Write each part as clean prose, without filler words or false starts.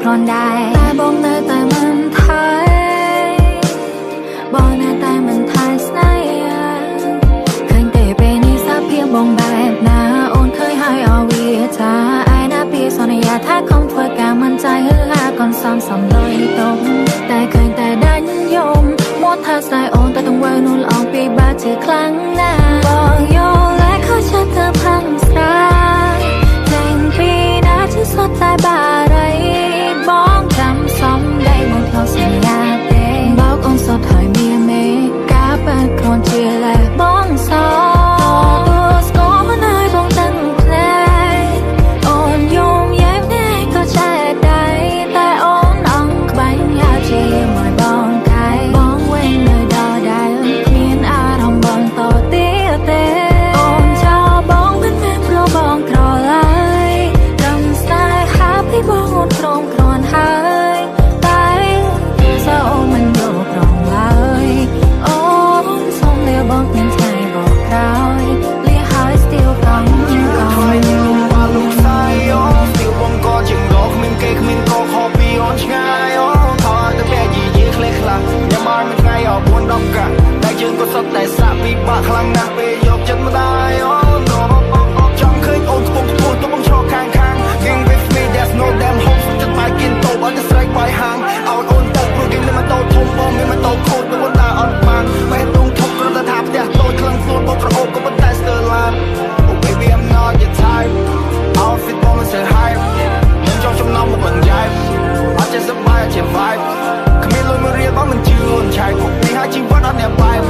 គ្រាន់ដែរតែបងនៅតែមិនថែបងនៅតែមិនថែស្នេហាឃើញទេពេលនេះសភាពបងបែបណាអូនឃើញហើយអវាថាឯណាពីសន្យាថាខំធ្វើការមិនចាយហឺហាកនសំសំលុយតុំតែឃើញតែដាញ់យំមាត់ថាស្នេហ៍អូនតែទង្វើនោះល្អពីបាជាខ្លាំងណាស់បងយល់តែខុសចិត្តទៅផឹងស្រាចេញពីណាជាសុទ្ធតែបារីបងចាំសំដីមកធ្លាប់សន្យាទេបោកអូនសុទ្ធហើយមានមេការប៉ាត់គ្រាន់ជាលេះបងសោស្គាល់មិនឲ្យបងទាំងភ្នែកអូនយំយ៉ែភ្នែកក៏ចែកដៃតែអូនអងក្បាញ់យ៉ាជាមួយបងកែបងវិញនៅដដែលគ្មានអារម្មណ៍បងតទៀតទេអូនចោលបងមិនមែនព្រោះបងក្រឡើយត្រឹមស្នេហាពីបងអូនក្រមគ្រាន់ហើយតែសើអូនមិនយល់ព្រមឡើយអូនសូមលាបងគ្មានថ្ងៃបកក្រោយលាហើយស្ទៀវកង់កង់ ថ្លៃជាងលំបាលំសាយអូស្ទៀវបងក៏ជាងរកគ្មានគេគ្មានកខពីអូនឆ្ងាយអូថយទៅពាក់យីយីខ្លេះខ្លះញ៉ាំឲ្យមួយថ្ងៃអស់4 10កាក់តែជើងក៏សុទ្ធតែសាក់ពិបាកខ្លាំងណាស់ពេលយកចិត្តម្ដាយអូណូចង់ឃើញអូនខ្ពង់ខ្ពស់ទុំបងឈរខាងខាង King with me, there's no damn hope សុខចិត្តបាយគិនតូបឲ្យតែស្រែកបាយហាងឲ្យអូនទៅព្រោះគេមានម៉ូតូធំបងមានម៉ូតូខូចទៅអូនដើរអត់បានបេះដូងធំគ្រាន់តែថាផ្ទះតូចក្លឹងខ្លួនបងក្រអូបក៏ប៉ុន្តែស្ទើរឡាន Oh baby, I'm not your type. Outfit បងមិនសូវ hype ខ្ញុំចង់ចំណងមកឡើងយ៉ែបអត់ចេះសប្បាយអត់ចេះ vibe គ្មានលុយមួយរៀលបងមិនជឿអូនឆែកនេះហើយជីវិតអត់អ្នកបែប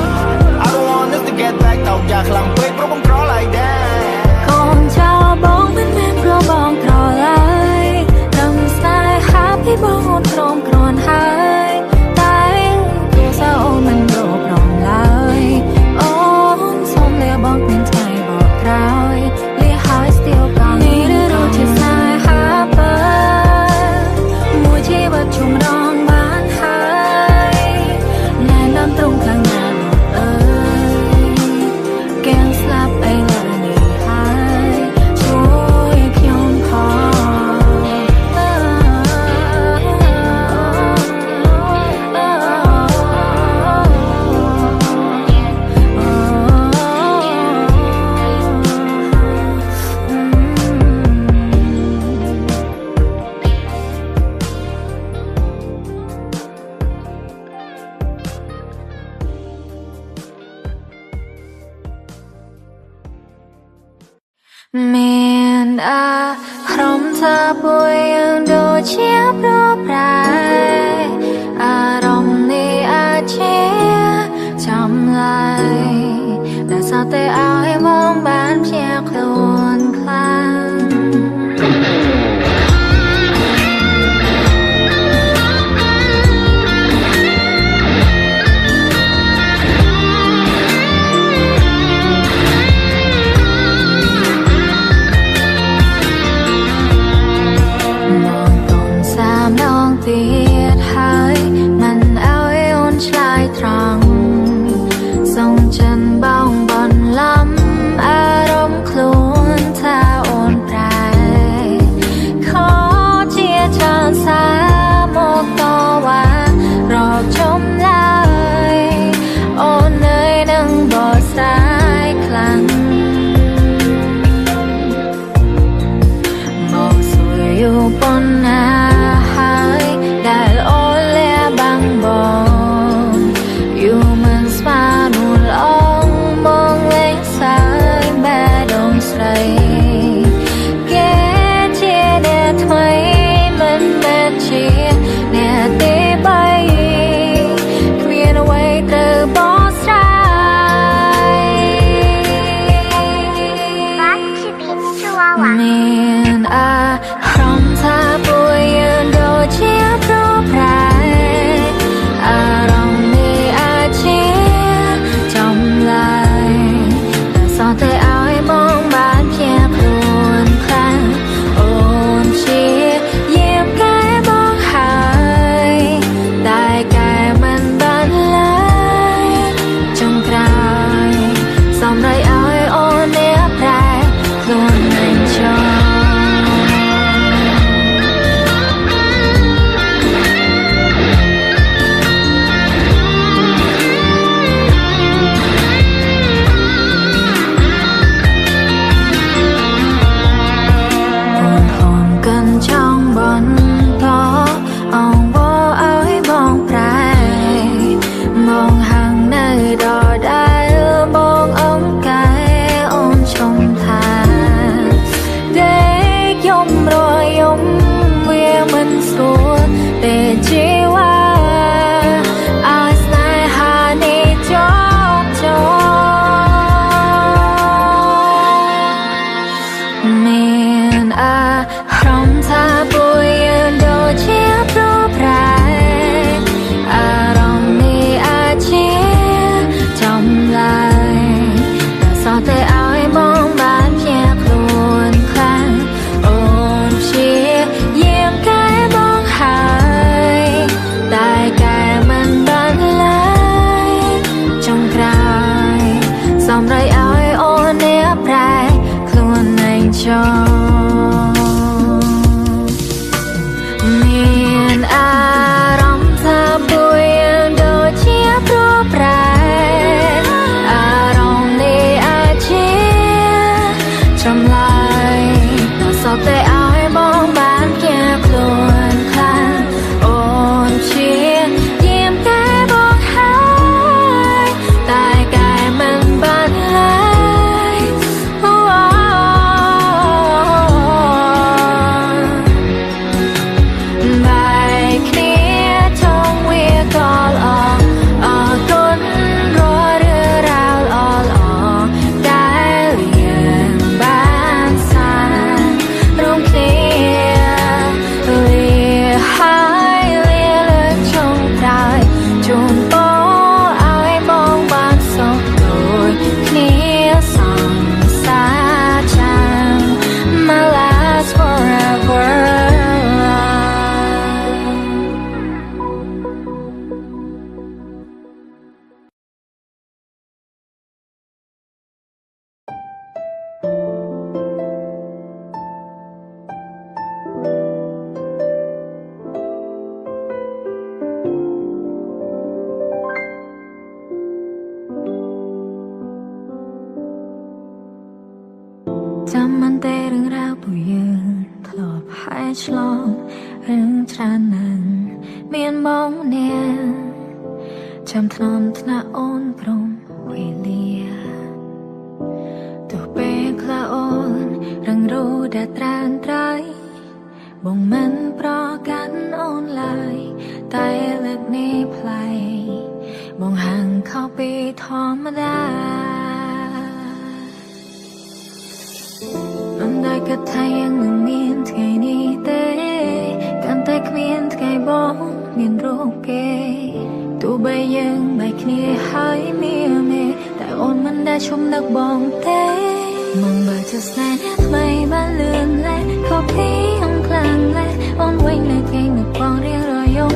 I don't want us to get back តោកយ៉ាខ្លាំងពេកព្រោះបងក្រ like that. កូនចោលបងមិនមែនព្រោះបងក្រឡើយត្រឹមស្នេហាពីបងអូនក្រមគ្រាន់ហើយតែទោះសើអូនមិនយល់ព្រមឡើយអូនសូមលាបងគ្មានថ្ងៃបកក្រោយលាហើយស្ទៀវកង់នេះឬជាស្នេហាពិតមួយជីវិតជុំរងបានហើយណែនាំត្រង់ខ្លាំងណាស់លោកអើយ គៀងស្លាប់ឥឡូវនេះហើយជួយខ្ញុំផង មានអារម្មណ៍ថាពួកយើងដូចជាប្រប្រែអារម្មណ៍នេះអាចជាចម្លែកដែលសតតែឲ្យមកបានភ្ញាក់ខ្លួនខ្លាំង មកកូនសាមដងទៀតហើយមិនឲ្យអូនឆ្លើយត្រង់សងចិនបងបនលំអារម្មណ៍ខ្លួនថាអូនប្រែខជាច្រើនសារមកតវ៉ារកចំឡើយអូននៅនឹងបកស្រាយខ្លាំង មកសួរយូរប៉ុណ្ណាហើយដែលអូនលះបង់បងយូរមិនស្មាននោះល្អងបងលែងសើចបែដងស្រីគេជាអ្នកថ្មីមិនមែនជាអ្នកទីបីគ្មានអ្វីត្រូវបកស្រាយ បាទ视频是娃娃。 មានអារម្មណ៍ថាពួកយើងដូចជាប្រប្រែអារម្មណ៍នេះអាចជាចម្លែកតែសោះតែឲ្យបងបានភ្ញាក់ខ្លួនខ្លាំងអូនជាយាមកែបងហើយតែកែមិនបានឡើយ ចាំមិនទេរឿងរ៉ាវពួកយើងធ្លាប់ហើយឆ្លងរឿងច្រើនណាស់មានបងម្នាក់ចាំថ្នមថ្នាក់អូនព្រមវេលាទោះពេលខ្លះអូនរឹងរូដែលត្រានត្រៃបងមិនប្រកាន់អូនឡើយតែលើកនេះប្លែកបងហាងខុសពីធម្មតាមិនដែលគិតថាយើងនឹងមានថ្ងៃនេះទេកាន់តែគ្មានថ្ងៃបងមានរូបគេទោះបីយើងបែកគ្នាហើយមានមេតែអូនមិនដែលឈុំនឹកបងទេមកបើจะស្នេហ៍អ្នកថ្មីបានលឿនលេខុសពីអង្គខ្លាំងលេអូនវិញនៅគេនឹកបងរៀងរាល់យំ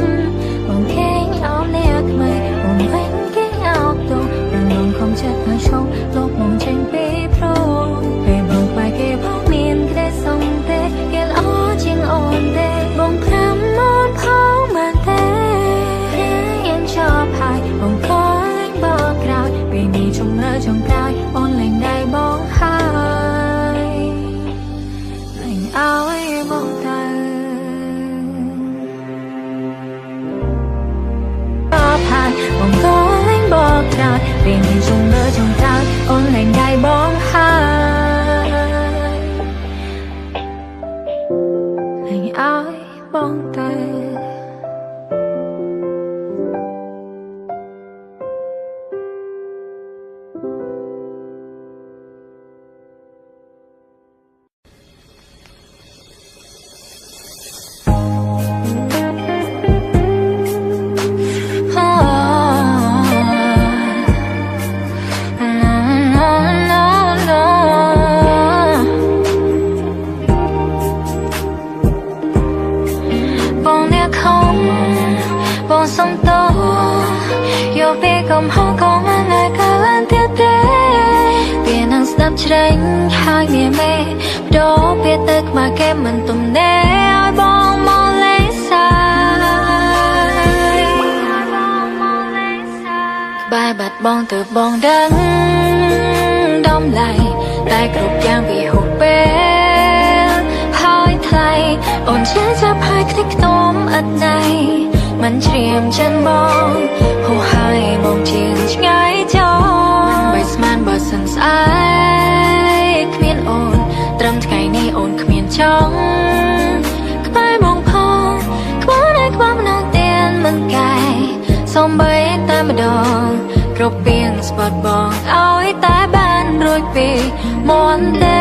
បងគេងអោនអ្នកថ្មីអូនវិញគេងអោបទៅរងំខំចិត្តឲ្យឈប់លោកមកចេញពីព្រោះពេលបងខ្វាយគេបងមានក្តីសង្ទេគេល្អជាងអូនទេបងប្រាំអូនផងបានទេរៀនចប់ហើយបងក៏លែងបកក្រោយពេលនេះជំរឿចុងក្រោយអូនលែងដៃបងហើយលែងឲ្យបងទៅហើយបងក៏លែងបកក្រោយពេលនេះជំរឿចុងក្រោយអូនលែងដៃបងហើយលែងឲ្យបងទៅច្រេញហើយមានមេដូរពេលទៅខ្មាគេមិនទំនេរឲ្យបងមកលេងសាយក្បែរបាត់បងទៅបងដឹងតម្លៃតែគ្រប់យ៉ាងវាហួសពេលហើយថ្លៃអូនជឿចាប់ហើយខ្ទេចខ្ទំឥតណៃមិនជ្រាមចិនបងហួសហើយបងជាងឆ្ងាយចោលមិនស្មានបើសិនស្អែកគ្មានអូនត្រឹមថ្ងៃនេះអូនគ្មានចង់ក្បែរបងផងក្បែរតែក្បែរម្ដងទៀតមិនកែសំបីតែម្ដងគ្រប់ពីងស្បត់បងឲ្យតែបានរួចពីមន្តទេ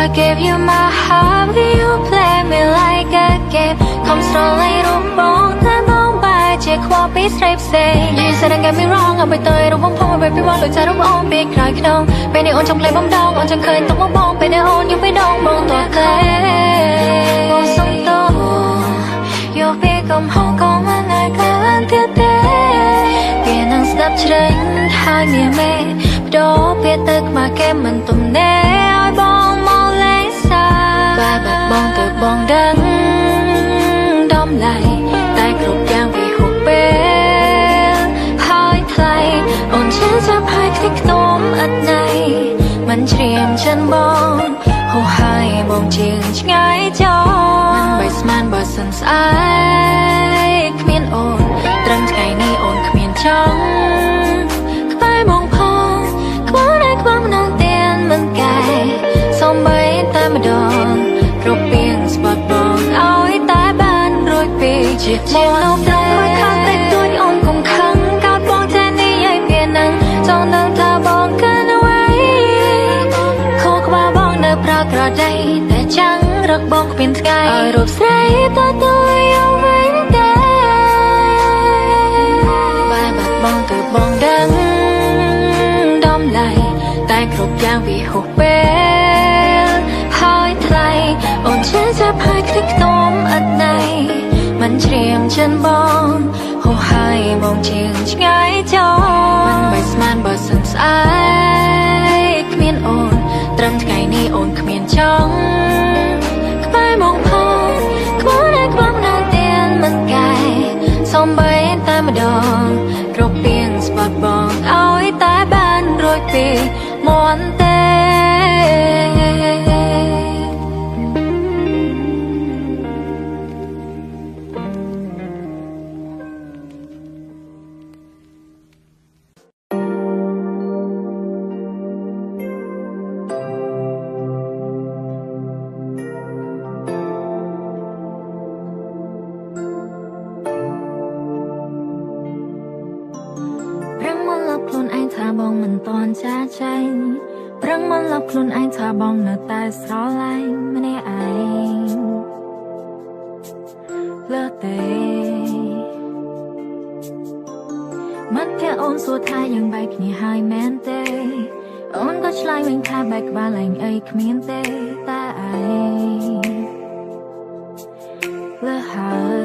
I gave you my heart, but you play me like a game. ខំស្រឡាញ់រូបបងតែបងបែរជាខ្វល់ពីស្រីផ្សេង You said don't get me wrong ឲ្យទៅរូបបងផងឲ្យពីបងលួចចារូបអូនពីក្រោយខ្នងពេលនេះអូនចង់លេងបំដងអូនចង់ឃើញទុកមកបងពេលនេះអូនយំពីដងបងតតែបងសុំទោសយកពីកំហុសក៏មិនអាចកើតទៀតទេពេលនឹងស្ដាប់ច្រេញហើយមានមេដូរពេលទៅខ្មាគេមិនទំនេរឲ្យបងមកលេងសាបែបបាត់បងទៅបងដឹងតម្លៃតែគ្រប់យ៉ាងវាហួសពេលហើយថ្លៃអូនជឿចាប់ហើយខ្ទេចខ្ទំឥតណៃមិនជ្រាមចិនបងហួសហើយបងជាងឆ្ងាយចោលមិនបីស្មានបើសិនស្អែកគ្មានអូនត្រឹមថ្ងៃនេះអូនគ្មានចង់ក្បែរបងផងក្បែរតែក្បែរម្ដងទៀតមិនកែសំបីតែម្ដងគ្រប់ពីងស្បត់បងឲ្យតែបានរួចពីជាមកតែខាត់តែទួចអូនកុំខឹងកើតបងតែនេះឲ្យពីនឹងចង់ដឹងថាបងកើអ្វីខូក្បាលបងនៅប្រក្រតីតែចាំងរកបងគ្មានថ្ងៃឲ្យរូបស្រីតទៅយកវិញទេបែបបាត់បងទៅបងដឹងតម្លៃតែគ្រប់យ៉ាងវាហួសពេលហើយថ្លៃអូនជឿចាប់ហើយខ្ទេចខ្ទំឥតណៃមិនជ្រាមចិនបងហួសហើយបងជាងឆ្ងាយចោលមិនបីស្មានបើសិនស្អែកគ្មានអូនត្រឹម គ្មានចង់ក្បែរមកផងក្បតែក្បណាទៀនមិនកែសំបីតែម្ដងគ្រប់ពីងស្បាត់បងឲ្យតែបានរួចពីមន្តទេបងមិនតន់ចាចែងប្រឹងមិនលប់ខ្លួនឯងថាបងនៅតែស្រឡាញ់ម្នាក់ឯងលើទេមិត្តភក្តិអូនសួរថាយើងបែកគ្នាហើយមែនទេអូនក៏ឆ្លើយវិញថាបែកក្បាលឯងអីគ្មានទេតែឯងលើហើ